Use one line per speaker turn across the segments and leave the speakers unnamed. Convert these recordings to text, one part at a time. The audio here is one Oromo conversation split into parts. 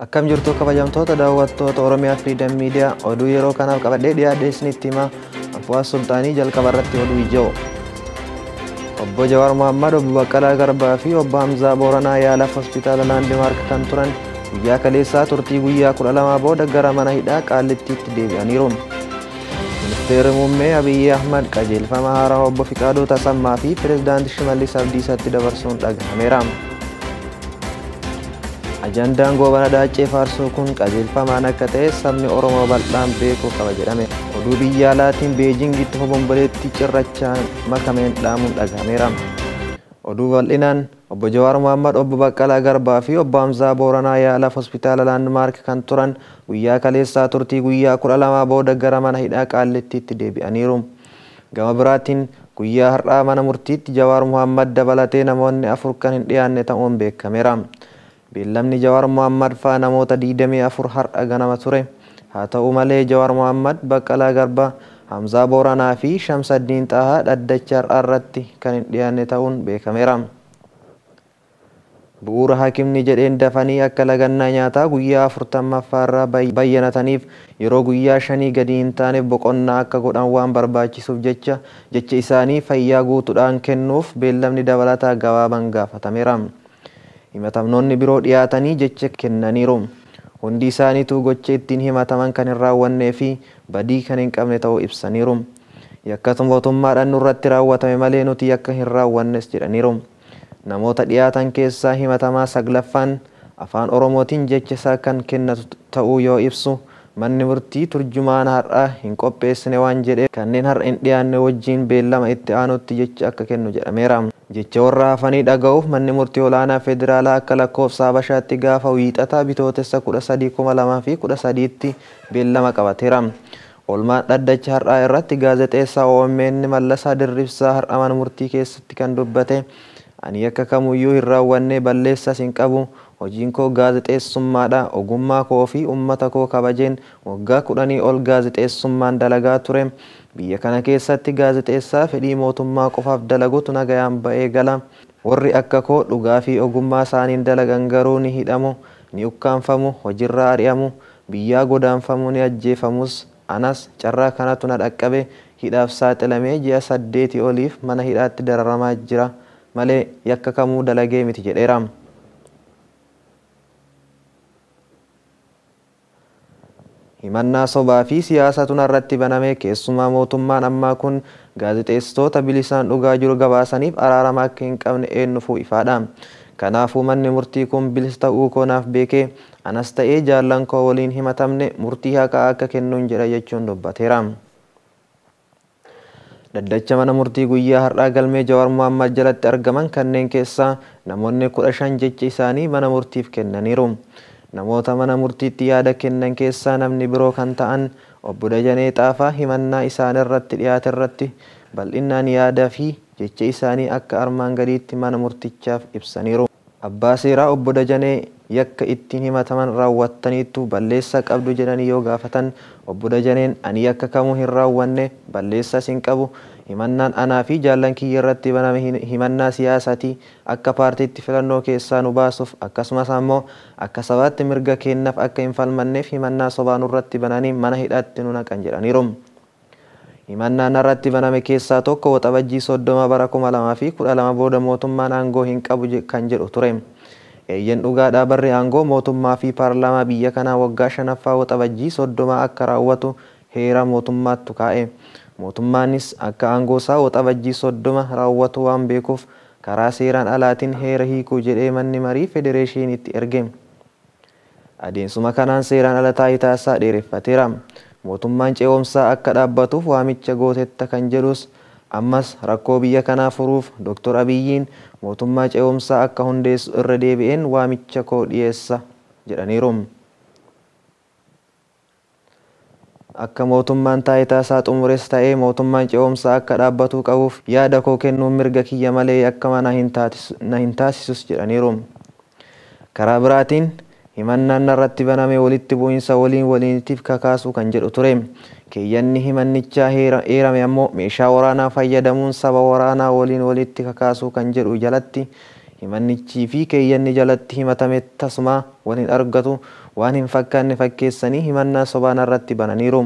Akkam jirtu kabajamtoota daawwattoota Oromiyaa Freedom Media oduu yeroo kanaaf qabadhee dhiyaadhe isinitti hima. Abbu'aa Sultaanii jalqaba irratti oduu ijoo. Obbo Jawaar Mohammad, Obbo Baqqalaa Garbaa fi Obbo Hamzaa Booranaa yaalaaf hospitaala Laandimaark kan turan guyyaa kaleessaa turtii guyyaa 12 booda gara mana hidhaa Qaallittiitti deebi'aniiru. Ministeerri muummee Abiyyi Ahmad qajeelfama haaraa Obbo Fiqaaduu Tasammaa fi Pireezidaantii Shimallis Abdiisaatti dabarsuun dhagahameera. Ajandaan Goobana Daaccee faarsuu kun qajeelfamaan akka ta'e sabni Oromoo bal'aan beekuu qaba jedhame. Oduu biyya alaatiin Beejingitti hobomboleettii cirrachaan makameen dhaamuun dhagahameera. Oduu bal'inaan Obbo Jawaar Mohammad, Obbo Baqqalaa Garbaa fi Obbo Hamzaa Booranaa yaalaaf hospitaala Laandmaark kan turan guyyaa kaleessaa turtii guyyaa 12 booda gara mana hidhaa Qaallittiitti deebi'aniiru. Gama biraatiin guyyaa har'aa mana murtiitti Jawaar Mohammad dabalatee namoonni 4 kan hin dhiyaanne ta'uun beekameera. Beellamni Jawaar Mohammad fa'aa namoota 24 har'a ganama ture. Haa ta'u malee Jawaar Mohammad, Baqqalaa Garbaa, Hamzaa Booranaa fi Shamsaddiin Xahaa dhaddacha har'aa irratti kan hin dhiyaanne ta'uun beekameera. Bu'uura hakimni jedheen dafanii akka lagannaa nyaataa guyyaa 40ffaa irraa bayyanataniif yeroo guyyaa 5 gadi hin taaneef boqonnaa akka godhan waan barbaachisuuf jecha jecha isaanii fayyaa guutuudhaan kennuuf beellamni dabalataa gabaabaan gaafatameera. Himatamnoonni biroo dhiyaatanii jecha kennaniiru. Hundi isaaniitu gocha ittiin himataman kan hin raawwannee fi badii kan hin qabne ta'uu ibsaniiru. Yakkatu mootummaadhaan nurratti raawwatame malee nuti yakka hin raawwannes jedhaniiru. Namoota dhiyaatan keessaa himatamaa 9ffaan afaan Oromootiin jecha isaa kan kennatu ta'uu yoo ibsu manni murtii turjumaana har'a hin qopheessine waan jedheef kanneen har'a hin dhiyaanne wajjin beellama itti aanutti jecha akka kennu jedhameera. Jecha warra hafanii dhaga'uuf manni murtii olaanaa federaalaa akka lakkoofsa Habashaatti gaafa wiixataa bitootessa 13/2013tti beellama qabateera. Oolmaan dhaddacha har'aa irratti gaazexeessaa OMN Mallasaa Dirribsaa har'a mana murtii keessatti kan dubbate ani yakka kamuyyuu hin raawwanne balleessas hin qabu. Hojiin koo gaazexeessummaadha. Ogummaa koo fi uummata koo kabajeen waggaa 10 ol gaazexeessummaan dalagaa ture. Biyya kana keessatti gaazexeessaa fedhii mootummaa qofaaf dalagutu nagayaan ba'ee gala. Warri akka koo dhugaa fi ogummaa isaaniin dalagan garuu ni hidhamu, ni ukkaanfamu, hojiirraa ari'amu, biyyaa godaanfamu, ni ajjeefamus. Anas carraa kanatu na dhaqqabe hidhaaf saaxilamee ji'a 8 oliif mana hidhaatti dararamaa jira malee yakka kamuu dalagee miti jedheera. Himannaa sobaa fi siyaasatu narratti baname keessumaa mootummaan ammaa kun gaazexeessitoota bilisaan dhugaa jiru gabaasaniif araarama akka hin qabne eenyufuu ifaadha. Kanaafuu manni murtii kun bilisa ta'uu koo naaf beekee anas ta'ee jaallan koo waliin himatamne murtii haqaa akka kennuun jedha jechuun dubbateera. Dhaddacha mana murtii guyyaa har'aa galmee Jawaar Mohammad jalatti argaman kanneen keessaa namoonni 15 jecha isaanii mana murtiif kennaniiru. Namoota mana murtiitti yaada kennan keessaa namni biroo kan ta'an Obbo Dajanee Xaafaa himannaa isaan irratti dhiyaate irratti bal'inaan yaada fi jecha isaanii akka armaan gadiitti mana murtichaaf ibsaniiru. Abbaa seeraa Obbo Dajanee yakka ittiin himataman raawwattaniitu balleessaa qabdu jedhanii yoo gaafatan Obbo Dajaneen ani yakka kamuu hin raawwanne balleessaas hin qabu. Himannaan anaa fi jaallan kiyya irratti baname himannaa siyaasaati akka paartiitti filannoo keessaa nu baasuuf akkasumas ammoo akka sabaatti mirga kennaaf akka hin falmanneef himannaa sobaa nurratti bananii mana hidhaatti nu naqan jedhaniiru. Himannaan irratti baname keessaa tokko waxabajjii 30 bara 2012 booda mootummaan aangoo hin qabu kan jedhu ture. Eeyyan dhugaadhaa barri aangoo mootummaa fi paarlaamaa biyya kanaa waggaa 5ffaa waxabajjii 30 akka raawwatu heera mootummaattu kaa'e. Mootummaanis akka aangoo isaa waxabajjii 30 raawwatu waan beekuuf karaa seeraan alaatiin heera hiikuu jedhee manni marii federeeshiniitti erge. Adeemsuma kanaan seeraan ala taayitaa isaa dheereffateera. Mootummaan ce'umsaa akka dhaabbatuuf waamicha gootetta kan jedhus ammas rakkoo biyya kanaa furuuf Dr. Abiyyiin mootummaa ce'umsaa akka hundeessu irra deebi'een waamicha koo dhiyeessa jedhaniiru. Akka mootummaan taayitaa isaa xumures ta'ee mootummaan ce'umsaa akka dhaabbatuu qabuuf yaada koo kennuun mirga kiyya malee akka mana na hin taasisus jedhaniiru. Karaa biraatiin himannaan narratti baname walitti bu'iinsa waliin waliinitiif kakaasuu kan jedhu ture. Keeyyanni himannichaa eerame ammoo meeshaa waraanaa fayyadamuun saba waraanaa waliin walitti kakaasuu kan jedhu jalatti Himannichii fi keeyyanni jalatti himatame tasuma wal hin argatu, waan hin fakkaanne fakkeessanii himannaa sobaan irratti bananiiru.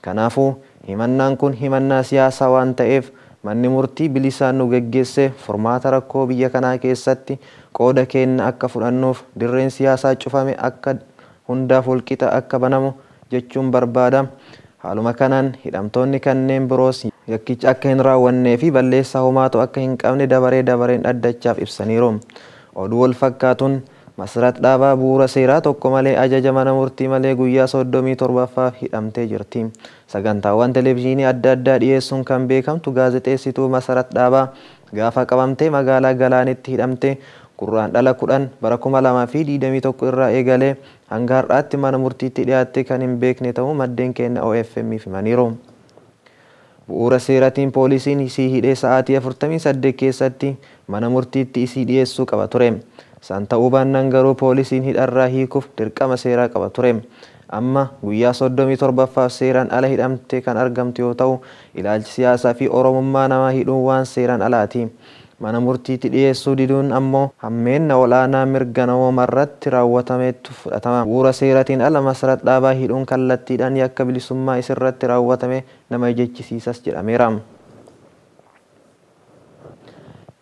Kanaafuu himannaan kun himannaa siyaasaa waan ta'eef manni murtii bilisaan nu geggeesse furmaata rakkoo biyya kanaa keessatti qooda keenya akka fudhannuuf dirreen siyaasaa cufame akka hundaaf walqixa akka banamu jechuun barbaada. Haaluma kanaan hidhamtoonni kanneen biroos yakkicha akka hin raawwannee fi balleessaa homaatu akka hin qabne dabaree dabareen dhaddachaaf ibsaniiru. Oduu wal fakkaatuun Masarat Dhaabaa bu'uura seeraa tokko malee ajaja mana murtii malee guyyaa 37ffaaf hidhamtee jirti. Sagantaawwan televezyiinii adda addaa dhiyeessuun kan beekamtu gaazexeessituu Masarat Dhaabaa gaafa qabamtee magaalaa Galaanitti hidhamte Guraandhala 10 bara 2021 irraa eegalee hanga har'aatti mana murtiitti dhiyaattee kan hin beekne ta'uu maddeen keenya OFM himaniiru. Bu'uura seeraatiin poolisiin isii hidhee sa'aatii 48 keessatti mana murtiitti isii dhiyeessuu qaba ture. San ta'uu baannaan garuu poolisiin hidharraa hiikuuf dirqama seeraa qaba ture. Amma guyyaa 37ffaaf seeraan ala hidhamtee kan argamtu yoo ta'u, ilaalchi siyaasaa fi Oromummaa namaa hidhuun waan seeraan alaati. Mana murtiitti dhiyeessuu diduun ammoo hammeenna ol'aanaa mirga namoomarratti raawwatametu fudhatama. Bu'uura seeraatiin ala Masarat Dhaabaa hidhuun kallattiidhaan yakka bilisummaa isirratti raawwatame nama jechisiisas jedhameera.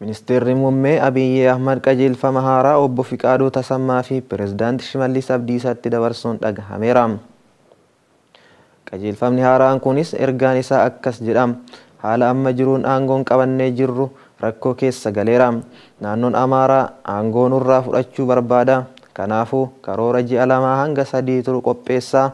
Ministeerri Muummee Abiyyi Ahmad qajeelfama haaraa obbo Fiqaaduu Tasammaa fi Pireezidaanti Shimallis Abdiisaatti dabarsuun dhagahameera. Qajeelfamni haaraan kunis ergaan isaa akkas jedha. Haala amma jiruun aangoon qabannee jirru rakkoo keessa galeera. Naannoon Amaaraa aangoo nurraa fudhachuu barbaada. Kanaafuu karoora ji'a 2 hanga 3 turu qopheessaa.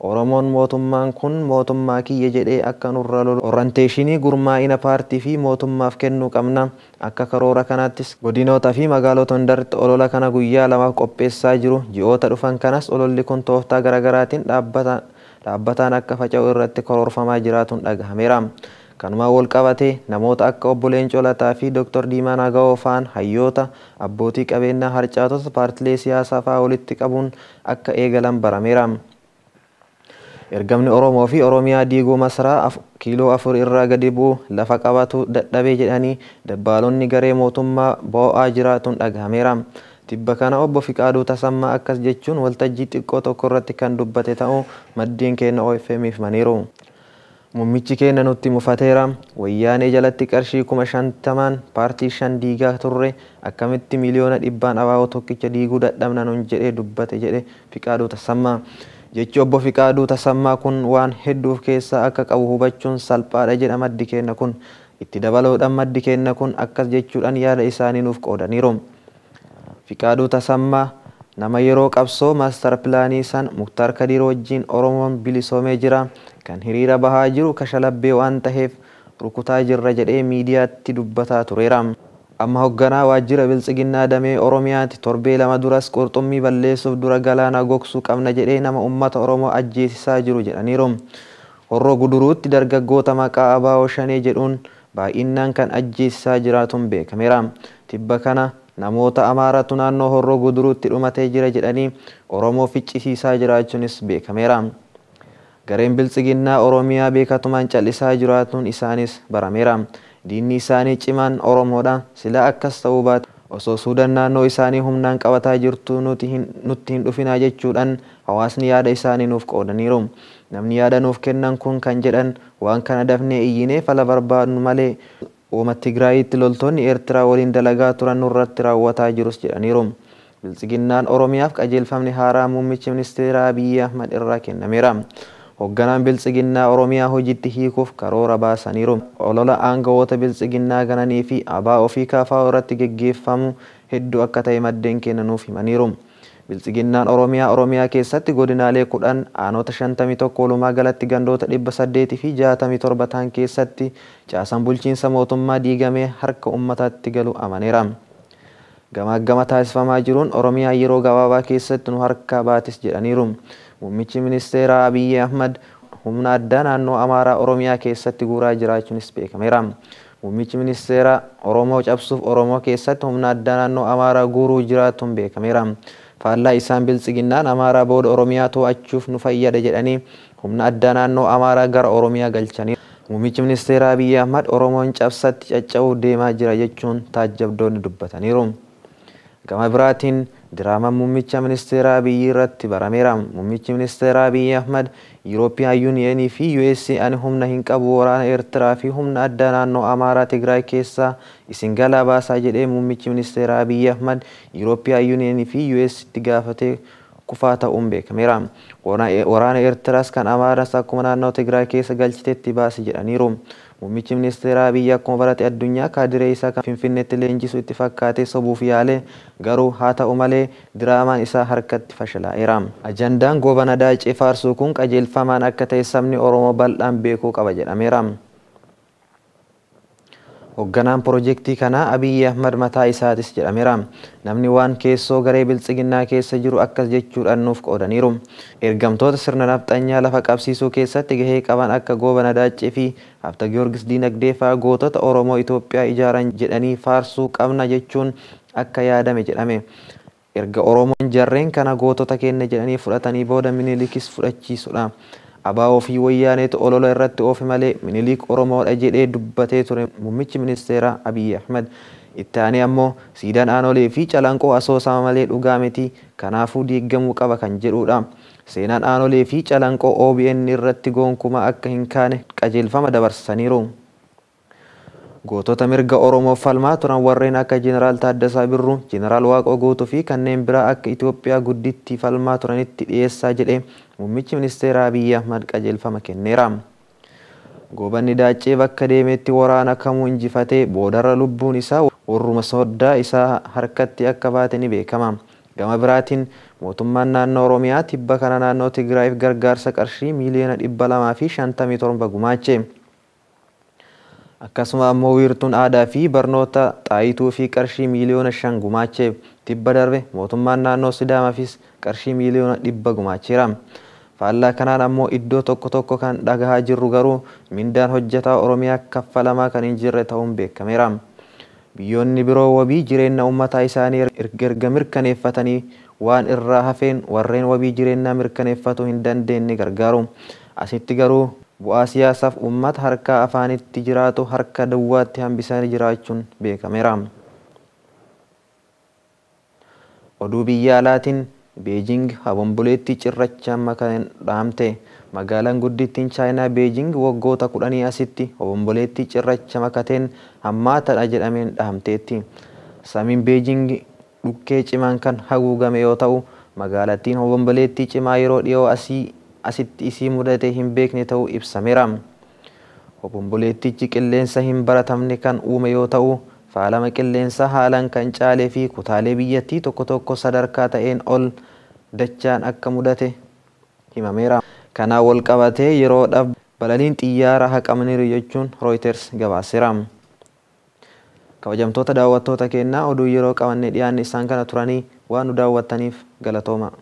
Oromoon mootummaan kun mootummaa kiyya jedhee akka nurra lolu orienteeshinii gurmaa'ina paartii fi mootummaaf kennuu qabna. Akka karoora kanaattis godinoota fi magaalota hundarratti olola kana guyyaa 2 qopheessaa jiru. Ji'oota dhufan kanas ololli kun tooftaa garaagaraatiin dhaabbataan akka faca'u irratti karoorfamaa jiraatuun dhagahameera. Kanumaan wal qabatee namoota akka obbo Leencoo Lataa fi Dr. Diimaa Nagawoo fa'aan hayyoota abbootii qabeenyaa harcaatota paartilee siyaasaa fa'aa walitti qabuun akka eegalan barameera. Ergamni Oromoo fi Oromiyaa diiguu masaraa kiiloo 4 irraa gadi bu'u lafa qabatu dadhabee jedhanii dabbaalonni garee mootummaa boo'aa jiraatuun dhagahameera. Tibba kana obbo Fiqaaduu Tasammaa akkas jechuun waltajjii xiqqoo tokko irratti kan dubbate ta'uu maddeen keenya OFM himaniiru. Muummichi keenya nutti mufateera. Wayyaanee jalatti qarshii 50,000 paartii 5 diigaa turre akkamitti miliyoona 100 abaaboo tokkicha diiguu dadhabna nuun jedhee dubbate jedhe Fiqaaduu Tasammaa. Jechi obbo Fiqaaduu Tasammaa kun waan hedduuf keessaa akka qabu hubachuun salphaadha jedha maddi keenya kun. Itti dabaluudhaan maddi keenya kun akkas jechuudhaan yaada isaanii nuuf qoodaniiru. Fiqaaduu Tasammaa nama yeroo qabsoo maastar pilaanii san Muktaar Kadiir wajjin Oromoon bilisoomee jira. Kan hiriira bahaa jiru kashalabbee waan ta'eef rukutaa jirra jedhee miidiyaatti dubbataa tureera. Amma hoogganaa waajjira Biltsiginnaa damee Oromiyaatti torbee 2 duras qurxummii balleessuuf dura galaana gogsuu qabna jedhee nama uummata Oromoo ajjeesisaa jiru jedhaniiru. Horroo Guduruutti dargaggoota maqaa Abaa'oo Shanee jedhuun baay'inaan kan ajjeesisaa jiraatuun beekameera. Tibba kana namoota Amaaratu naannoo Horroo Guduruutti dhumatee jira jedhanii Oromoo ficcisiisaa jiraachuunis beekameera. Gareen Biltsiginnaa Oromiyaa beekatumaan callisaa jiraatuun isaanis barameera. Diinni isaanii cimaan Oromoodha. Sila akkas ta'uu baate osoo Suudaan naannoo isaanii humnaan qabataa jirtu nutti hin dhufinaa jechuudhaan hawaasni yaada isaanii nuuf qoodaniiru. Namni yaada nuuf kennan kun kan jedhan waan kana dafnee iyyinee fala barbaadnu malee uuma Tigraayitti loltoonni Eertiraa waliin dalagaa turan nurratti raawwataa jirus jedhaniiru. Biltsiginnaan Oromiyaaf qajeelfamni haaraa muummichi ministeera Abiyyi Ahmad irraa kennameera. Hoogganaan Biltsiginnaa Oromiyaa hojiitti hiikuuf karoora baasaniiru. Olola aangawoota Biltsiginnaa gananii fi abaa ofii kaafaa irratti geggeeffamu hedduu akka ta'e maddeen keenya nuuf himaniiru. Biltsiginnaan Oromiyaa keessatti godinaalee 10 aanota 51 walumaa galatti gandoota 867 ta'an keessatti caasaan bulchiinsa mootummaa diigamee harka uummataatti galu amaneera. Gamaa gama taasifamaa jiruun Oromiyaa yeroo gabaabaa keessatti nu harkaa baatis jedhaniiru. Muummichi ministeera Abiyyi Ahmad humna addaa naannoo Amaaraa Oromiyaa keessatti guuraa jiraachuunis beekameera. Muummichi ministeera Oromoo cabsuuf Oromoo keessatti humna addaa naannoo Amaaraa guuruu jiraatuun beekameera. Faallaa isaan Biltsiginnaan Amaaraa booda Oromiyaa to'achuuf nu fayyada jedhanii humna addaa naannoo Amaaraa gara Oromiyaa galchanii. Muummichi ministeera Abiyyi Ahmad Oromoon cabsatti caccabuu deemaa jira jechuun taajjabdoonni dubbataniiru. Gama biraatiin diraamaan muummicha ministeera Abiyyi irratti barameera. Muummichi ministeera Abiyyi Ahmad Yuurooppiyaan Yuuniyeenii fi USA'n humna hin qabu, waraana Eertiraa fi humna addaa naannoo Amaaraa Tigraay keessaa isin galaa baasaa jedhee muummichi ministeera Abiyyi Ahmad Yuurooppiyaan Yuuniyeenii fi UStti gaafatee kufaa ta'uun beekameera. Waraana Eertiraas kan Amaaraas akkuma naannoo Tigraay keessa galchiteetti baasi jedhaniiru. Muummichi ministeera Abiyyi akkuma barate addunyaa kaadiree isaa kan Finfinneetti leenjisu itti fakkaatee sobuuf yaale, garuu haa ta'u malee diraamaan isaa harkatti fashalaa'eera. Ajandaan Goobana Daacee faarsuu kun qajeelfamaan akka ta'e sabni Oromoo bal'aan beekuu qaba jedhameera. Hoogganaan piroojeektii kanaa Abiyyi Ahmad mataa isaatis jedhameera. Namni waan keessoo garee biltsiginnaa keessa jiru akkas jechuudhaan nuuf qoodaniiru. Ergamtoota sirna nafxanyaa lafa qabsiisuu keessatti gahee qaban akka Goobana Daaccee fi Habta Giyoorgis Diinagdee fa'aa gootota Oromoo Itoophiyaa ijaaran jedhanii faarsuu qabna jechuun akka yaadame jedhame. Erga Oromoon jarreen kana gootota keenya jedhanii fudhatanii booda Minilikis fudhachiisudha. Abaa'oo fi Wayyaaneetu olola irratti oofe malee Minilik Oromoodha jedhee dubbatee ture muummichi ministeera Abiyyi Ahmad. Itti aanee ammoo siidaan Aanolee fi Calanqoo asoosama malee dhugaa miti, kanaafuu diigamuu qaba kan jedhudha. Seenaan Aanolee fi Calanqoo OBN irratti gonkumaa akka hin kaane qajeelfama dabarsaniiru. Gootota mirga Oromoo falmaa turan warreen akka Jeneraal Taaddasaa Birruu, Jeneraal Waaqoo Guutuu fi kanneen biraa akka Itoophiyaa gudditti falmaa turanitti dhiyeessaa jedhee muummichi ministeera Abiyyi Ahmad qajeelfama kenneera. Goobanni Daaccee bakka deemetti waraana kamuu injifatee boodarra lubbuun isaa warruma soddaa isaa harkatti akka baate ni beekama. Gama biraatiin mootummaan naannoo Oromiyaa tibba kana naannoo Tigraayiif gargaarsa qarshii miiliyoona 257 gumaache. Akkasuma ammoo wiirtuun aadaa fi barnoota Xaayituu fi qarshii miiliyoona 5 gumaache. Tibba darbe mootummaan naannoo Sidaamaafis qarshii miiliyoona 100 gumaacheera. Faallaa kanaan ammoo iddoo tokko tokko kan dhagahaa jirru garuu mindaan hojjetaa Oromiyaa kaffalamaa kan hin jirre ta'uun beekameera. Biyyoonni biroo wabii jireenya uummataa isaanii erga mirkaneeffatanii waan irraa hafeen warreen wabii jireenyaa mirkaneeffatuu hin dandeenye gargaaru. Asitti garuu bu'aa siyaasaaf uummata harkaa afaanitti jiraatu harka duwwaatti hambisanii jiraachuun beekameera. Oduu biyya alaatiin Beejing habomboleettii cirrachaan makan dhaamte. Magaalaan guddittiin Chaayinaa Beejing waggoota 10 asitti obomboleettii cirracha makateen hammaataadha jedhameen dhaamteetti. Samiin Beejing dhukkee cimaan kan haguugame yoo ta'u, magaalattiin obomboleettii cimaa yeroo dhiyoo asitti isii mudate hin beekne ta'uu ibsameera. Obomboleettichi qilleensa hin baratamne kan uume yoo ta'u, faalama qilleensaa haalaan kan caalee fi kutaalee biyyattii tokko tokko sadarkaa ta'een ol dachaan akka mudate himameera. Kanaan wal qabatee yeroodhaaf balaliin xiyyaara haqamaniiru jechuun Reuters gabaaseera. Kabajamtoota daawwattoota keenyaa, oduu yeroo qabannee dhiyaanne isaan kana turanii, waan nu daawwattaniif galatooma.